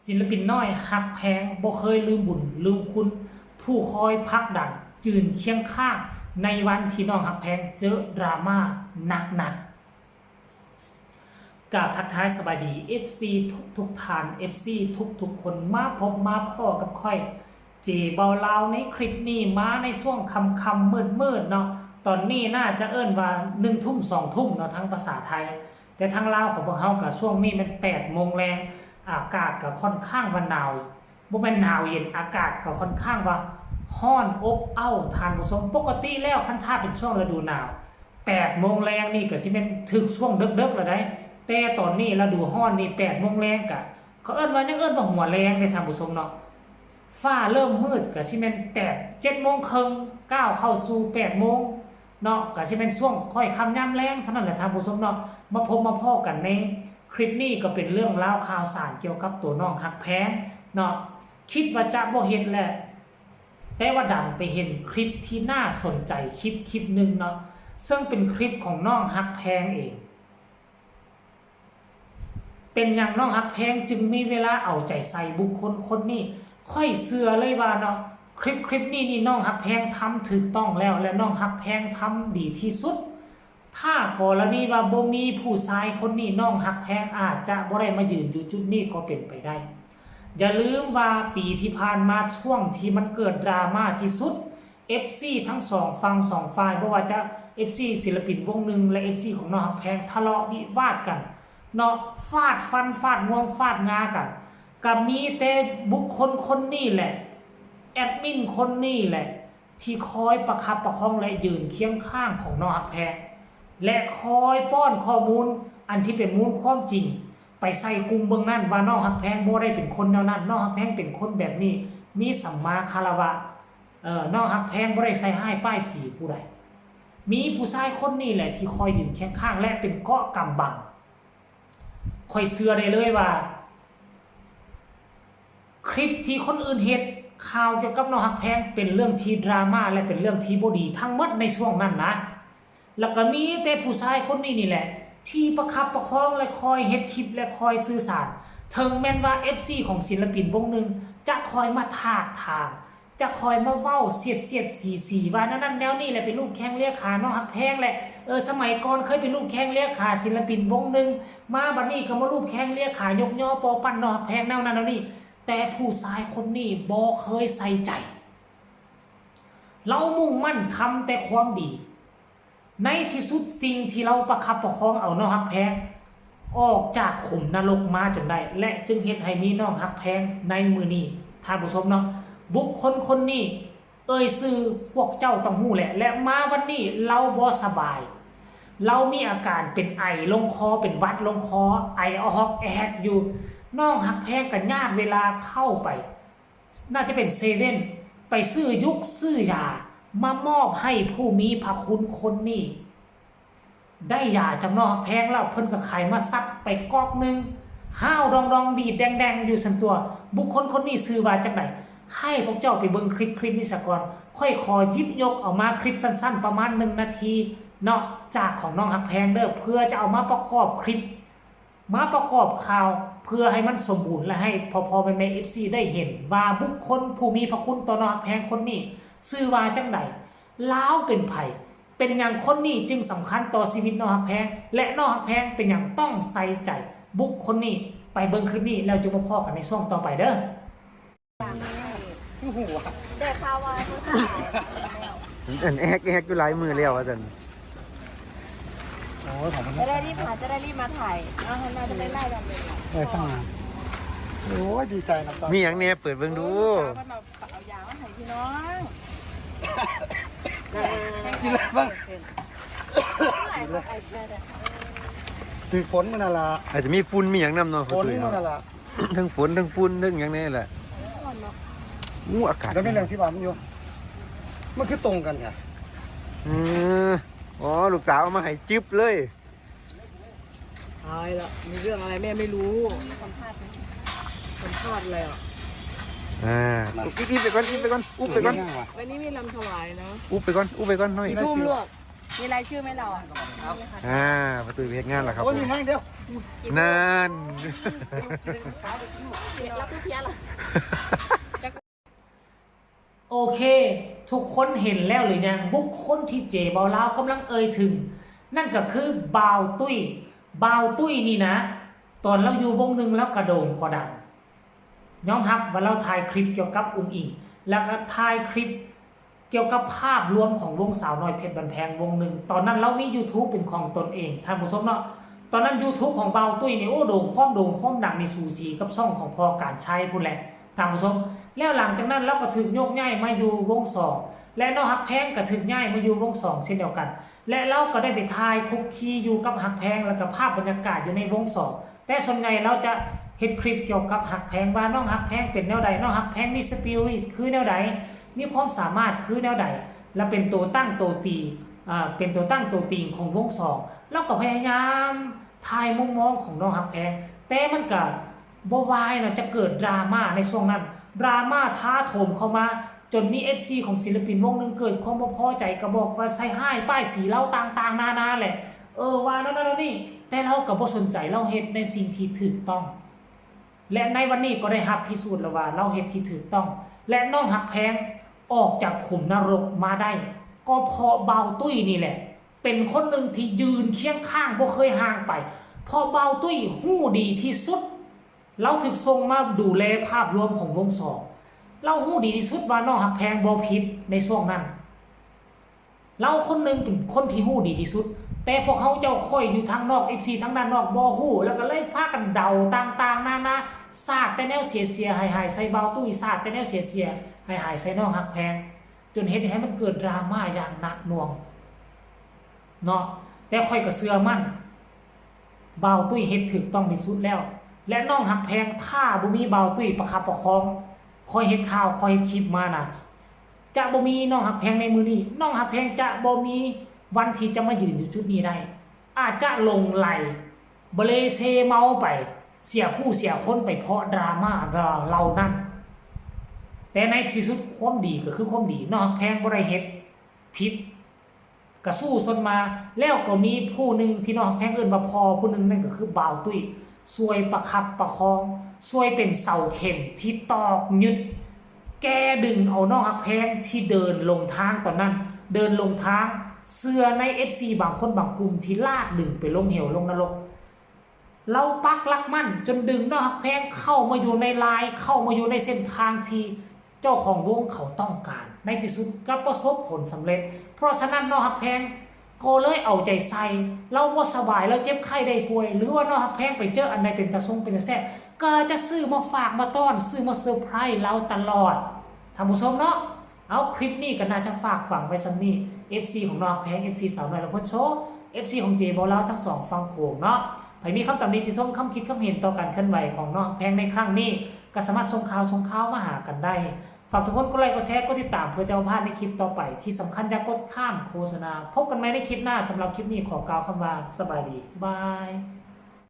ສິນລະປິນນ້ອຍຮັກແພງ ບໍ່ເຄີຍລືມບຸນລືມຄຸນ ຜູ້ຄອຍຜັກດັນ ຢືນຄຽງຂ້າງ ໃນວັນທີ່ນ້ອງຮັກແພງເຈີດຣາມາໜັກໆ. ກາບທັກທາຍສະບາຍດີ ເອັຟຊີ ທຸກໆທ່ານ ເອັຟຊີ ທຸກໆຄົນ ມາພົບມາພໍ້ກັບຂ້ອຍ ເຈ ເບົາລາວ ໃນຄລິບນີ້ ມາໃນຊ່ວງຄ່ຳໆມືດໆເນາະ. ຕອນນີ້ໜ້າຈະເອີ້ນວ່າໜຶ່ງທຸ່ມ ສອງທຸ່ມເນາະ ທາງພາສາໄທ, ແຕ່ທາງລາວຂອງພວກເຮົາກະຊ່ວງນີ້ແມ່ນແປດໂມງແລງ, ອາກາດກະຄ່ອນຂ້າງວ່າໜາວ, ບໍ່ແມ່ນໜາວເຢັນ, ອາກາດກະຄ່ອນຂ້າງວ່າຮ້ອນອົບເອົ້າທ່ານຜູ້ຊົມ. ປົກກະຕິແລ້ວຄັນຖ້າເປັນຊ່ວງລະດູໜາວ ແປດໂມງແລງນີ້ກະຊິແມ່ນຖືກຊ່ວງເດິກໆແລ້ວໃດ໋, ແຕ່ຕອນນີ້ລະດູຮ້ອນນີ້ແປດໂມງແລງກະ ເຂົາເອີ້ນວ່າ ຍັງເອີ້ນວ່າຫົວແລງເດ້ທ່ານຜູ້ຊົມເນາະ. ຟ້າເລີ່ມມືດກະຊິແມ່ນແປດ ເຈັດໂມງເຄິ່ງ ກ້າວເຂົ້າສູ່ແປດໂມງເນາະ, ກະຊິແມ່ນຊ່ວງຄ້ອຍຄ່ຳຍາມແລງເທົ່ານັ້ນແຫຼະທ່ານຜູ້ຊົມເນາະ. ມາພົບມາພໍ້ກັນໃນຄລິບນີ້ ກໍເປັນເລື່ອງລາວຂ່າວສານກ່ຽວກັບຕົວນ້ອງຮັກແພງເນາະ. ຄິດວ່າຈະບໍ່ເຮັດແຫຼະ ແຕ່ວ່າດັນໄປເຫັນຄລິບທີ່ໜ້າສົນໃຈຄລິບ ຄລິບໜຶ່ງເນາະ, ເຊິ່ງເປັນຄລິບຂອງນ້ອງຮັກແພງເອງ. ເປັນຫຍັງນ້ອງຮັກແພງຈຶ່ງມີເວລາເອົາໃຈໃສ່ບຸກຄົນຄົນນີ້? ຂ້ອຍເຊື່ອເລີຍວ່າເນາະ ຄລິບ ຄລິບນີ້ນີ້ ນ້ອງຮັກແພງທຳຖືກຕ້ອງແລ້ວ ແລະ ນ້ອງຮັກແພງທຳດີທີ່ສຸດ. ຖ້າກໍລະນີວ່າບໍ່ມີຜູ້ຊາຍຄົນນີ້ ນ້ອງຮັກແພງອາດຈະບໍ່ໄດ້ມາຢືນຢູ່ຈຸດນີ້ກໍເປັນໄປໄດ້. ຢ່າລືມວ່າປີທີ່ຜ່ານມາ ຊ່ວງທີ່ມັນເກີດດຣາມາທີ່ສຸດ ເອັຟຊີທັງສອງຝັ່ງສອງຝ່າຍ ບໍ່ວ່າຈະເອັຟຊີສິນລະປິນວົງໜຶ່ງ ແລະ ເອັຟຊີຂອງນ້ອງຮັກແພງ ທະເລາະວິວາດກັນເນາະ, ຟາດຟັນ ຟາດງວງ ຟາດງາກັນ, ກະມີແຕ່ບຸກຄົນຄົນນີ້ແຫຼະ ແອດມິນຄົນນີ້ແຫຼະ ທີ່ຄອຍປະຄັບປະຄອງ ແລະ ຢືນຄຽງຂ້າງຂອງນ້ອງຮັກແພງ ແລະ ຄອຍປ້ອນຂໍ້ມູນອັນທີ່ເປັນມູນຄວາມຈິງໄປໃສ່ກຸ່ມເບິ່ງນັ້ນ ວ່ານ້ອງຮັກແພງບໍ່ໄດ້ເປັນຄົນແນວນັ້ນ, ນ້ອງຮັກແພງເປັນຄົນແບບນີ້ ມີສຳມາຄາລະວະ. ເອີ ນ້ອງຮັກແພງບໍ່ໄດ້ໃສ່ຮ້າຍປ້າຍສີຜູ້ໃດ. ມີຜູ້ຊາຍຄົນນີ້ແຫຼະທີ່ຄອຍຢືນຄຽງຂ້າງ ແລະ ເປັນເກາະກຳບັງ. ຂ້ອຍເຊື່ອໄດ້ເລີຍວ່າ ຄລິບທີ່ຄົນອື່ນເຮັດຂ່າວກ່ຽວກັບນ້ອງຮັກແພງ ເປັນເລື່ອງທີ່ດຣາມາ ແລະ ເປັນເລື່ອງທີ່ບໍ່ດີທັງໝົດໃນຊ່ວງນັ້ນນະ. ແລ້ວກໍມີແຕ່ຜູ້ຊາຍຄົນນີ້ນີ້ແຫຼະ ທີ່ປະຄັບປະຄອງ ແລະ ຄອຍເຮັດຄລິບ ແລະ ຄອຍສື່ສານ. ເຖິງແມ່ນວ່າເອັຟຊີຂອງສິນລະປິນວົງໜຶ່ງ ຈະຄອຍມາຖາກຖາມ ຈະຄອຍມາເວົ້າສຽດສຽດສີສີວ່າແນວນັ້ນແນວນີ້ ແລະ ເປັນລູກແຂ່ງເລຂານ້ອງຮັກແພງ ແລະ ເອີ ສະໄໝກ່ອນເຄີຍເປັນລູກແຂ່ງເລຂາສິນລະປິນວົງໜຶ່ງ ມາບັດນີ້ກໍມາລູກແຂ່ງເລຂາຍົກຍໍປໍປັ້ນນ້ອງຮັກແພງແນວນັ້ນແນວນີ້. ແຕ່ຜູ້ຊາຍຄົນນີ້ບໍ່ເຄີຍໃສ່ໃຈ. ລາວມຸ່ງໝັ້ນທຳແຕ່ຄວາມດີ. ໃນທີ່ສຸດ ສິ່ງທີ່ລາວປະຄັບປະຄອງເອົານ້ອງຮັກແພງອອກຈາກຂຸມນະລົກມາຈົນໄດ້ ແລະ ຈຶ່ງເຮັດໃຫ້ມີນ້ອງຮັກແພງໃນມື້ນີ້. ທ່ານຜູ້ຊົມເນາະ ບຸກຄົນຄົນນີ້ ເອີ່ຍຊື່ພວກເຈົ້າຕ້ອງຮູ້ແຫຼະ ແລະ ມາວັນນີ້ລາວບໍ່ສະບາຍ, ລາວມີອາການເປັນໄອລົງຄໍ ເປັນຫວັດລົງຄໍ ໄອອະຮອກແອະແຮກຢູ່. ນ້ອງຮັກແພງກໍຍາດເວລາເຂົ້າໄປ ໜ້າຈະເປັນເຊເວັ່ນ ໄປຊື້ຍຸກຊື້ຢາມາມອບໃຫ້ຜູ້ມີພະຄຸນຄົນນີ້. ໄດ້ຢາຈາກນ້ອງຮັກແພງແລ້ວ ເພິ່ນກໍໄຂມາຊັດໄປກອກໜຶ່ງ ຫ້າວດອງໆ ດີດແດງໆ ຢູ່ຊັ້ນຕົວະ. ບຸກຄົນຄົນນີ້ຊື່ວ່າຈັ່ງໃດ? ໃຫ້ພວກເຈົ້າໄປເບິ່ງຄລິບ ຄລິບນີ້ສາກ່ອນ. ຂ້ອຍຂໍຫຍິບຍົກເອົາມາຄລິບສັ້ນໆ ປະມານໜຶ່ງນາທີເນາະ ຈາກຂອງນ້ອງຮັກແພງເດີ້ ເພື່ອຈະເອົາມາປະກອບຄລິບ ມາປະກອບຂ່າວ ເພື່ອໃຫ້ມັນສົມບູນ ແລະ ໃຫ້ພໍ່ໆແມ່ໆ ເອັຟຊີ ໄດ້ເຫັນວ່າບຸກຄົນຜູ້ມີພະຄຸນຕໍ່ນ້ອງຮັກແພງຄົນນີ້ຊື່ວ່າຈັ່ງໃດ? ລາວເປັນໃຜ? ເປັນຫຍັງຄົນນີ້ຈຶ່ງສຳຄັນຕໍ່ຊີວິດນ້ອງຮັກແພງ ແລະ ນ້ອງຮັກແພງເປັນຫຍັງຕ້ອງໃສ່ໃຈບຸກຄົນນີ້? ໄປເບິ່ງຄລິບນີ້ແລ້ວຈຶ່ງມາພໍ້ກັນໃນຊ່ວງຕໍ່ໄປເດີ້. ຄືຮູ້ວະ ໄດ້ຂ່າວວ່າເພິ່ນສະບາຍ ອັນແອກໆຢູ່ຫຼາຍມື້ແລ້ວວ່າຊັ້ນ. ໂອ້ຍ ຂອບຄຸນ ຈະໄດ້ຣີບຫາ ຈະໄດ້ຣີບມາຖ່າຍ ເອົາໃຫ້ມາ ຈະໄດ້ໄລ່ກັນເລີຍ. ເອີ ເຂົ້າມາ ໂອ້ຍ ດີໃຈນຳ. ມີຫຍັງແດ່? ເປີດເບິ່ງດູ. ເອີ ເພິ່ນເອົາ ເອົາຢາມາໃຫ້ພີ່ນ້ອງ ກິນເລີຍເບິ່ງ ກິນເລີຍ. ຖືກຝົນມື້ນັ້ນລະ ອາດຈະມີຝຸ່ນມີຫຍັງນຳເນາະ ຝົນມື້ນັ້ນລະ. ທັງຝົນທັງຝຸ່ນທັງຫຍັງແນ່ແຫຼະ. ອູ້ ອາກາດ ແລ້ວແມ່ນເລື່ອງສິບາດມັນຢູ່ ມັນຄືຕົງກັນແທ້. ເອີ ອໍ ລູກສາວເອົາມາໃຫ້ຈຶບເລີຍ. ຕາຍລະ ມີເລື່ອງອະໄລແມ່ໄມ່ຮູ້ ສຳພາດ ສຳພາດອະໄລອະ. ອ່າ ມາ ອຸບ ອິບໄປກ່ອນ ອິບໄປກ່ອນ ອຸບໄປກ່ອນ. ວັນນີ້ມີລຳຖວາຍນະ ອຸບໄປກ່ອນ ອຸບໄປກ່ອນໜ້ອຍ. ສີ່ທຸ່ມລວກ. ມີລາຍຊື່ໄໝລາວ? ອ່າ ປະຕູເຮັດງານແລ້ວຄັບ ໂອ້ຍ ມີແຮງດຽວ ນັ້ນ ເພຍລະ ຄືເພຍລະ. ໂອເຄ ທຸກຄົນເຫັນແລ້ວຫຼືຍັງ? ບຸກຄົນທີ່ເຈເບົາລາວກຳລັງເອີ່ຍເຖິງ ນັ້ນກໍຄືບ່າວຕຸ້ຍ. ບ່າວຕຸ້ຍນີ້ນະ ຕອນລາວຢູ່ວົງໜຶ່ງ ລາວກະໂດ່ງກໍດັງ. ຍອມຮັບວ່າລາວຖ່າຍຄລິບກ່ຽວກັບອຸ້ງອິງ ແລ້ວກໍຖ່າຍຄລິບກ່ຽວກັບພາບລວມຂອງວົງສາວນ້ອຍເພັດບ້ານແພງວົງໜຶ່ງ. ຕອນນັ້ນລາວມີຢູທູບເປັນຂອງຕົນເອງ ທ່ານຜູ້ຊົມເນາະ. ຕອນນັ້ນຢູທູບຂອງບ່າວຕຸ້ຍນີ້ ໂອ້ ໂດ່ງ ຄວາມໂດ່ງຄວາມດັງນີ້ສູສີກັບຊ່ອງຂອງພໍ່ການໄຊພຸ້ນແຫຼະ ທ່ານຜູ້ຊົມ. ແລ້ວຫຼັງຈາກນັ້ນລາວກໍຖືກໂຍກຍ້າຍມາຢູ່ວົງສອງ ແລະ ນ້ອງຮັກແພງກໍຖືກຍ້າຍມາຢູ່ວົງສອງເຊັ່ນດຽວກັນ. ແລະ ລາວກໍໄດ້ໄປຖ່າຍຄຸກຄີຢູ່ກັບຮັກແພງ ແລ້ວກໍພາບບັນຍາກາດຢູ່ໃນວົງສອງ. ແຕ່ສ່ວນໃຫຍ່ລາວຈະເຮັດຄລິບກ່ຽວກັບຮັກແພງ ວ່ານ້ອງຮັກແພງເປັນແນວໃດ, ນ້ອງຮັກແພງມີສະປິລິດຄືແນວໃດ, ມີຄວາມສາມາດຄືແນວໃດ ແລະ ເປັນໂຕຕັ້ງໂຕຕີ ເປັນໂຕຕັ້ງໂຕຕີງຂອງວົງສອງ. ລາວກໍພະຍາຍາມຖ່າຍມຸມມອງຂອງນ້ອງຮັກແພງ ແຕ່ມັນກໍບໍ່ວາຍນະ ຈະເກີດດຣາມາໃນຊ່ວງນັ້ນ. ດຣາມາຖາໂຖມເຂົ້າມາ ຈົນມີເອັຟຊີຂອງສິນລະປິນວົງໜຶ່ງເກີດຄວາມບໍ່ພໍໃຈ ກໍບອກວ່າໃສ່ຮ້າຍປ້າຍສີລາວຕ່າງໆນານາແຫຼະ ເອີ ວ່າແນວນັ້ນແນວນີ້ ແຕ່ລາວກໍບໍ່ສົນໃຈ ລາວເຮັດໃນສິ່ງທີ່ຖືກຕ້ອງ ແລະ ໃນວັນນີ້ກໍໄດ້ຮັບພິສູດແລ້ວວ່າລາວເຮັດທີ່ຖືກຕ້ອງ ແລະ ນ້ອງຮັກແພງອອກຈາກຂຸມນະລົກມາໄດ້ ກໍເພາະບ່າວຕຸ້ຍນີ້ແຫຼະ ເປັນຄົນໜຶ່ງທີ່ຢືນຄຽງຂ້າງ ບໍ່ເຄີຍຫ່າງໄປ ເພາະບ່າວຕຸ້ຍຮູ້ດີທີ່ສຸດ ລາວຖືກສົ່ງມາດູແລພາບລວມຂອງວົງສອງ ລາວຮູ້ດີທີ່ສຸດວ່ານ້ອງຮັກແພງບໍ່ຜິດໃນຊ່ວງນັ້ນ. ລາວຄົນໜຶ່ງເປັນຄົນທີ່ຮູ້ດີທີ່ສຸດ ແຕ່ພວກເຮົາເຈົ້າຂ້ອຍຢູ່ທາງນອກ ເອັຟຊີທາງດ້ານນອກບໍ່ຮູ້ ແລ້ວກໍເລີຍພາກັນເດົາຕ່າງໆນານາ ສາດແຕ່ແນວເສຍໆຫາຍໆໃສ່ບ່າວຕຸ້ຍ ສາດແຕ່ແນວເສຍໆຫາຍໆໃສ່ນ້ອງຮັກແພງ ຈົນເຮັດໃຫ້ມັນເກີດດຣາມາຢ່າງໜັກໜ່ວງເນາະ. ແຕ່ຂ້ອຍກໍເຊື່ອໝັ້ນ ບ່າວຕຸ້ຍເຮັດຖືກຕ້ອງທີ່ສຸດແລ້ວ ແລະ ນ້ອງຮັກແພງ ຖ້າບໍ່ມີບ່າວຕຸ້ຍປະຄັບປະຄອງ ຂ້ອຍເຮັດຂ່າວ ຂ້ອຍເຮັດຄລິບມານະ ຈະບໍ່ມີນ້ອງຮັກແພງໃນມື້ນີ້ ນ້ອງຮັກແພງຈະບໍ່ມີວັນທີ່ຈະມາຢືນຢູ່ຈຸດນີ້ໄດ້ ອາດຈະຫຼົງໄຫຼ ບະເລເຊເມົາໄປ ເສຍຜູ້ເສຍຄົນໄປເພາະດຣາມາເຫຼົ່ານັ້ນ. ແຕ່ໃນທີ່ສຸດຄວາມດີກໍຄືຄວາມດີ ນ້ອງຮັກແພງບໍ່ໄດ້ເຮັດຜິດ ກະສູ້ຊົນມາ ແລ້ວກໍມີຜູ້ໜຶ່ງທີ່ນ້ອງຮັກແພງເອີ້ນວ່າພໍ່ຜູ້ໜຶ່ງ ນັ້ນກໍຄືບ່າວຕຸ້ຍ ຊ່ວຍປະຄັບປະຄອງ ຊ່ວຍເປັນເສົາເຂັມທີ່ຕອກຍຶດແກ່ດຶງເອົານ້ອງຮັກແພງທີ່ເດີນຫຼົງທາງຕອນນັ້ນ ເດີນຫຼົງທາງ ເຊື່ອໃນເອັຟຊີບາງຄົນບາງກຸ່ມທີ່ລາກດຶງໄປລົງເຫວລົງນະລົກ. ລາວປັກຫຼັກໝັ້ນຈົນດຶງນ້ອງຮັກແພງເຂົ້າມາຢູ່ໃນລາຍ ເຂົ້າມາຢູ່ໃນເສັ້ນທາງທີ່ເຈົ້າຂອງວົງເຂົາຕ້ອງການ ໃນທີ່ສຸດກໍປະສົບຜົນສຳເລັດ. ເພາະສະນັ້ນ ນ້ອງຮັກແພງກໍເລີຍເອົາໃຈໃສ່ ລາວບໍ່ສະບາຍ ລາວເຈັບໄຂ້ໄດ້ປ່ວຍ ຫຼືວ່ານ້ອງຮັກແພງໄປເຈີອັນໃດເປັນຕາຊົງເປັນຕາແຊບ ກໍຈະຊື້ມາຝາກມາຕ້ອນ ຊື້ມາເຊີໄພຣລາວຕະຫຼອດ. ທ່ານຜູ້ຊົມເນາະ ເອົາ ຄລິບນີ້ກໍໜ້າຈະຝາກຝັງໄວ້ສ່ຳນີ້ ເອັຟຊີຂອງນ້ອງຮັກແພງ ເອັຟຊີສາວນ້ອຍລຳເພີນໂຊ ເອັຟຊີຂອງເຈເບົາລາວທັງສອງຝັ່ງໂຂງເນາະ. ໃຜມີຄຳຕຳໜິຕິຊົມ ຄຳຄິດຄຳເຫັນຕໍ່ການເຄື່ອນໄຫວຂອງນ້ອງຮັກແພງໃນຄັ້ງນີ້ ກໍສາມາດສົ່ງຂ່າວ ສົ່ງຂ່າວມາຫາກັນໄດ້. ຝາກທຸກຄົນກົດໄລກ໌ ກົດແຊ ກົດຕິດຕາມ ເພື່ອຈະບໍ່ພາດໃນຄລິບຕໍ່ໄປ. ທີ່ສຳຄັນ ຢ່າກົດຂ້າມໂຄສະນາ. ພົບກັນໃໝ່ໃນຄລິບໜ້າ. ສຳລັບຄລິບນີ້ ຂໍກ່າວຄຳວ່າ ສະບາຍດີ. ບາຍ.